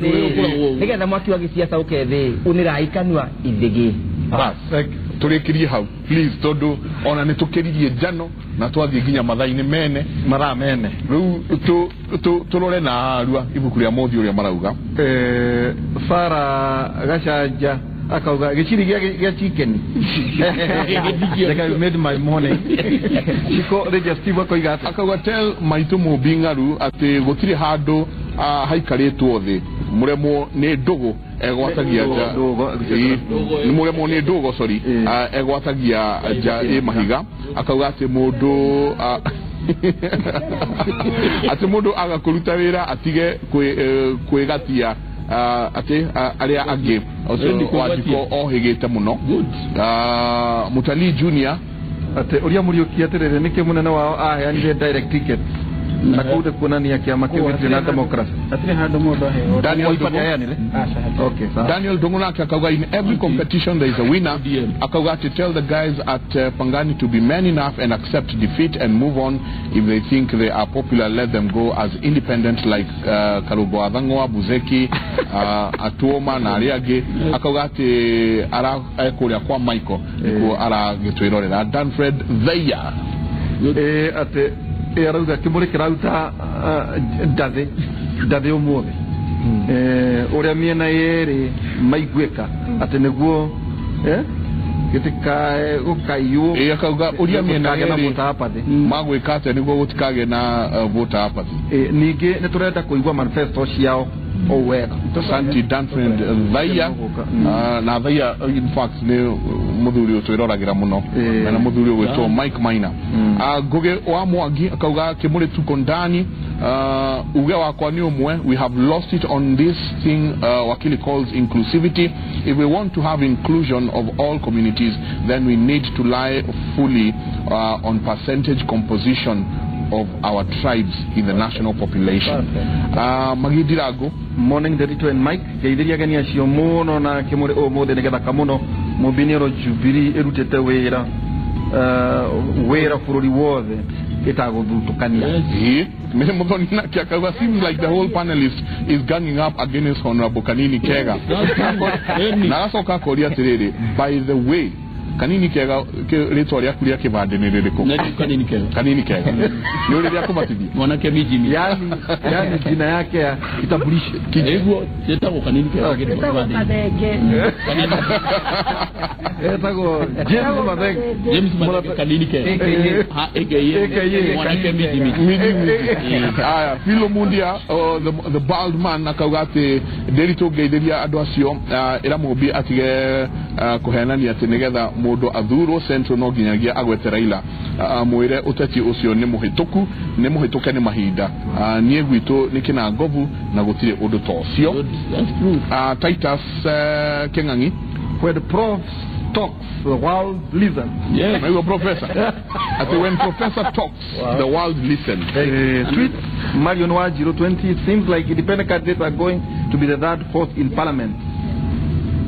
Nigetha mwaki wa gĩciaca ũke thĩ unĩrai kanua ithĩgĩ. Bas, tũrĩkĩrie hau please, tondũ ona nĩ tũkĩririe njano na twathiĩ nginya mathaa-inĩ mene. Mathaa mene. Rĩu tũrore na arua ibuku rĩa mothi ũrĩa marauga. Sara Gacanja akauga gĩciri gĩa chicken. Like I made my morning. Shiko Rĩngĩ Steve akoiga atĩ akauga tell maitũ Mũmbi ng'aru atĩ gũtirĩ handũ haikarĩtwo thĩ, mũremwo nĩ ndũgũ egwatagia nja. Ndũgo. Ĩ, nĩ mũremwo nĩ ndũgo, sorry. Ĩ. Egwatagia nja ĩ mahiga. Akauga atĩ mũndũ atĩ mũndũ aga kũruta wĩra atige kwĩgatia atĩ arĩa angĩ ũcio. Ĩndi kwĩgatia. Wanjikũ ohĩgĩte mũno. Good. Mutalii Junior. Atĩ ũrĩa mũriũki atĩrĩrĩ, nĩkĩ mũnene wao aheanire direct ticket na kũu nĩ kuonania kĩama kĩu gĩtirĩ na democracy? Hatirĩ handũ mũndũ aheo. Daniel Wiper Ndung'u. nĩaheanire? Aca, hatirĩ. Okay, sawa. Daniel Ndung'u nake akauga in every competition there is a winner. ODM. Akauga ati tell the guys at Pangani to be man enough and accept defeat and move on. If they think they are popular, let them go as independent like Karugo Athang'wa, Buzeki, Atuoma na arĩa angĩ. Akauga ati ara kũrĩa kwa Michael nĩkuo aragĩtwĩrorera. Danfred Theya. Ĩ, atĩ ĩ, arauga kĩmũrĩ kĩraruta ndathĩ ndathĩ ũmũthĩ. Ũrĩa mĩena yerĩ maiguĩka atĩ nĩguo gĩtikae gũkaiywo. Ĩ, akauga ũrĩa mĩena gũtikagĩe na yerĩ voter apathy. magwĩka atĩa nĩguo gũtikagĩe na voter apathy. Ĩ, ningĩ nĩ tũrenda kũigua manifesto ciao o wega. Asante Danfred Thaiya. Na Thaiya in fact nĩ mũthuri ũtwĩroragĩra mũno na mũthuri ũgwĩtwo Mike Maina. Ngũgĩ wa Mwangi akauga kĩmũrĩ tuko ndani. Uge wakwa nĩ ũmwe, we have lost it on this thing wakili calls inclusivity. If we want to have inclusion of all communities, then we need to lie fully on percentage composition of our tribes in the national population. Magidirango. Morning, Derito and Mike. Geithiria ageni acio mũno na kĩmũrĩ ũmũthĩ nĩ gĩthaka mũno. Mũmbinĩro Jubilee ĩrutĩte wĩra wĩra bũrũri wothe ĩtagũthutũkania. Ĩĩ, Mary Muthoni nake akauga seems like the whole panelist is ganging up against Honorable Kanini Kega. Na agacoka akoria atĩrĩrĩ, by the way, Kanini Kega, rĩtwa rĩaku rĩa kĩbandĩ nĩ rĩrĩkũ? Na Kanini Kega. Kanini Kega nĩ ũrĩ rĩa kũbatithia? Mwanake mijini. Yani jina yake ya kitambulisho. Nĩguo ciĩtagwo Kanini Kega. Ĩtagwo Mathenge. Kanini. Etagwo James Mathenge. James Mathenge Kanini Kega. AKA. Ha, AKA. AKA. Mwanake miji miji. Miji miji. Aya, Philo Mundia, oh, the bald man, akauga atĩ Ndĩritũ ngeithĩria andũ acio, ĩra Mũmbi atige kũhenania atĩ nĩgetha mũndũ athurwo Central no nginyagia agwete Raila. Mwĩre ũteti ũcio nĩ mũhĩtũku, nĩ mũhĩtũke nĩ mahinda. Niĩ gwitũ nĩ kĩnangobu na gũtirĩ ũndũ ta ũcio. Good. That's true. Titus Keng'ang'i. When the prof talks, the world listens. Yes. Naigua professor atĩ when professor talks, the world listens. Tweet Marion Wajiro 20. It seems like independent candidates are going to be the third force in parliament.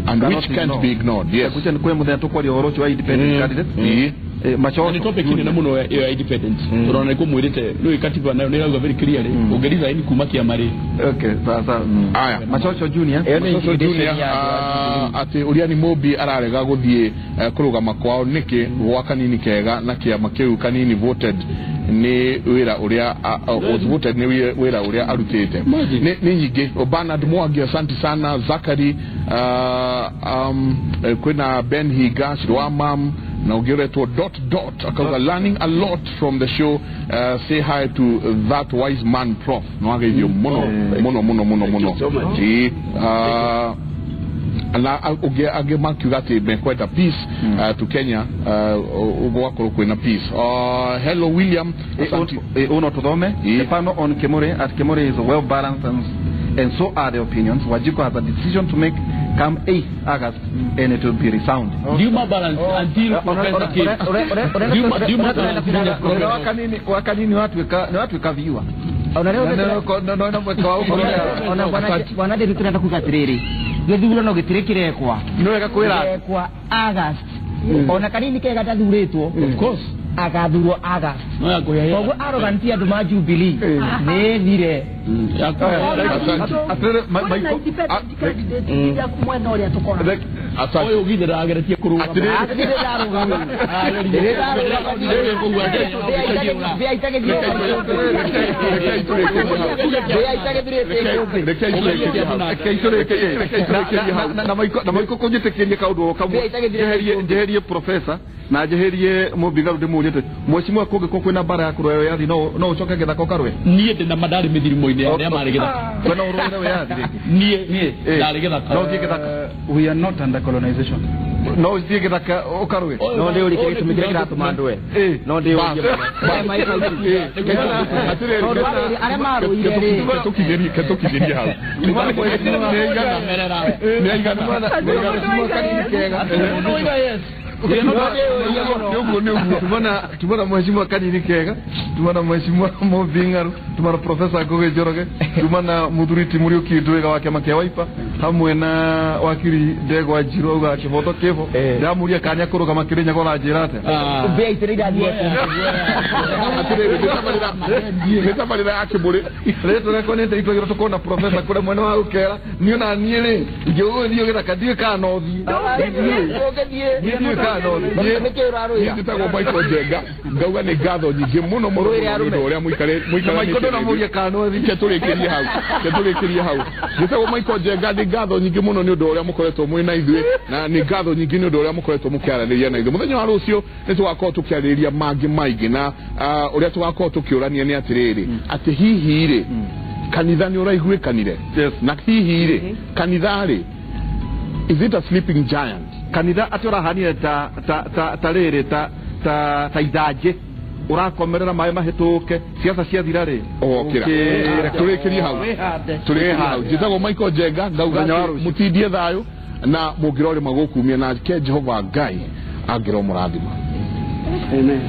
And Cannot which can't ignore. be ignored, yes. Kucha nĩ kwĩ mũthenya tũkwaria ũhoro ũcio wa independent candidates. Ĩĩ. Machocho. Na nĩ topic nene mũno ĩyo ya independent, tondũ ona nĩkũmwĩrĩte nĩ katiba nayo nĩ ĩrauga very clearly ũngĩresign kuma kĩama rĩ. Okay, sasa. Aya. Machocho Junior. Ĩyo nĩ Machocho intimidation Junior, ya andũ a Jubilee. atĩ ũrĩa ni Mũmbi ararega gũthiĩ kũrũgama kwao nĩkĩ gwa Kanini Kega na kĩama kĩu Kanini voted nĩ wĩra ũrĩa was voted nĩ wĩra ũrĩa arutĩte. Imagine. Nĩ nyingĩ. Bernard Mwangi, asante sana. Zachary, kwĩna Ben Higa Shirwamam na ũngĩ ũretwo dot dot akauga learning a lot from the show. Say hi to that wise man prof. No ageithio mũno mũno mũno mũno mũno. You so much. Ĩĩ, na ũngĩ angĩ makiuga atĩ mekwenda peace to Kenya, gwakorwo kwĩna peace. Hello William, asante. Uno tuthome. Ĩĩ. The panel on Kemore at Kemore is well balanced and so are the opinions. Wajiko has a decision to make come 8th August and it will be resounding. Ndiuma balance until professor came. Ndiuma balance nginya professor. Wakanini wakanini watuĩka viewer. Ona rĩu No mweka wa ũkorwo. Ona bwana Ndĩritũ tũrenda kuga atĩrĩrĩ, gĩthurano gĩtirĩ kĩrekwa. Nĩ wega kwĩra. Kĩrekwa August. Ona Kanini Kega ndathurĩtwo. Of course. Agathurwo August. Koguo arrogant andu ma Jubilee nĩ thire. Mwena ũrĩa tũkoragwo. Ũyũ githĩ ndageretie kũrũgama. Na Maiko kũnjĩtĩkĩrie kaũndũ o kamwe njeherie professor na njeherie mũmbingaru ndĩmũrie atĩ mheshimiwa kũngĩkorwo kwĩna mbara ya kũrũa wĩyathi no ũcoke gĩthaka ũkarũe? Niĩ ndĩna ma ndarĩ mĩthirimo-inĩ ya arĩa marĩ gĩthaka. We no ũrũĩre wĩyathi rĩngĩ? Niĩ ndarĩ gĩthaka. No ũthiĩ gĩthaka? We are not under colonization. No ũthiĩ gĩthaka ũkarũe? No ndĩũrie kĩrĩa gĩtũmi kĩrĩa kĩratũma ndũe. No ndĩũrie. Tondũ arĩa marũire rĩ. Ketũkinyĩrie hau. Tumana mheshimiwa Kanini Kega, tumana mheshimiwa Mobingaru, tumana professor Ngugi Njoroge, tumana muthuri ti Muriuki Ndwiga wa kĩama kĩa Wiper, hamwe na wakiri Ndegwa Njirũ auga kĩhoto kĩbo. Ndamuria kanya kũrũgama Kĩrĩnyaga ũranjĩra atĩa? Mbĩa itĩrĩ irathiĩ. Atĩrĩrĩ nĩ tabarĩra ya Kĩmũrĩ. Rĩtwa rĩakwa nĩ Ndĩitwagĩrwo tũkorwo na professor kũrĩa mwena wa Ũkera. Niĩ ona niĩ rĩ ingĩgũthiĩ gĩthaka ndiũĩ kana no thiĩ. Ndiũĩ kana no thiĩ. Nĩkĩ ũrarũĩra? Njĩtagwo Michael Njenga ngauga nĩ ngatho nyingĩ mũno mũno nĩ ũndũ ũrĩa Michael ndũnamũria kana no thiĩ. Ketũrĩkĩrie hau njĩtagwo Michael Njenga nĩ ngatho nyingĩ mũno nĩ ũndũ ũrĩa mũkoretwo mwĩ na ithuĩ na nĩ ngatho nyingĩ nĩ ũndũ ũrĩa mũkoretwo mũkĩaranĩria na ithuĩ. Mũthenya wa rũciũ nĩ tũgakorwo tũkĩarĩrĩria mangĩ maingĩ na ũrĩa tũgakorwo tũkĩũrania nĩ atĩrĩrĩ atĩ hihi rĩ kanitha nĩ ũraiguĩkanire na hihi rĩ kanitha rĩ is it a sleeping giant? Kanitha atĩ ũrahanire ta ta ta ta rĩrĩ ta ta ta ithanjĩ ũrakomerera maĩ mahĩtũke ciaca ciathira rĩ ũgokĩra. Tũrĩkĩrie hau tũrĩkĩrie hau. Njĩtagwo Michael Njenga ngauga mũtindie thayũ na mũngĩrorĩma gũkumia nake Jehova Ngai angĩromũrathima. Amen.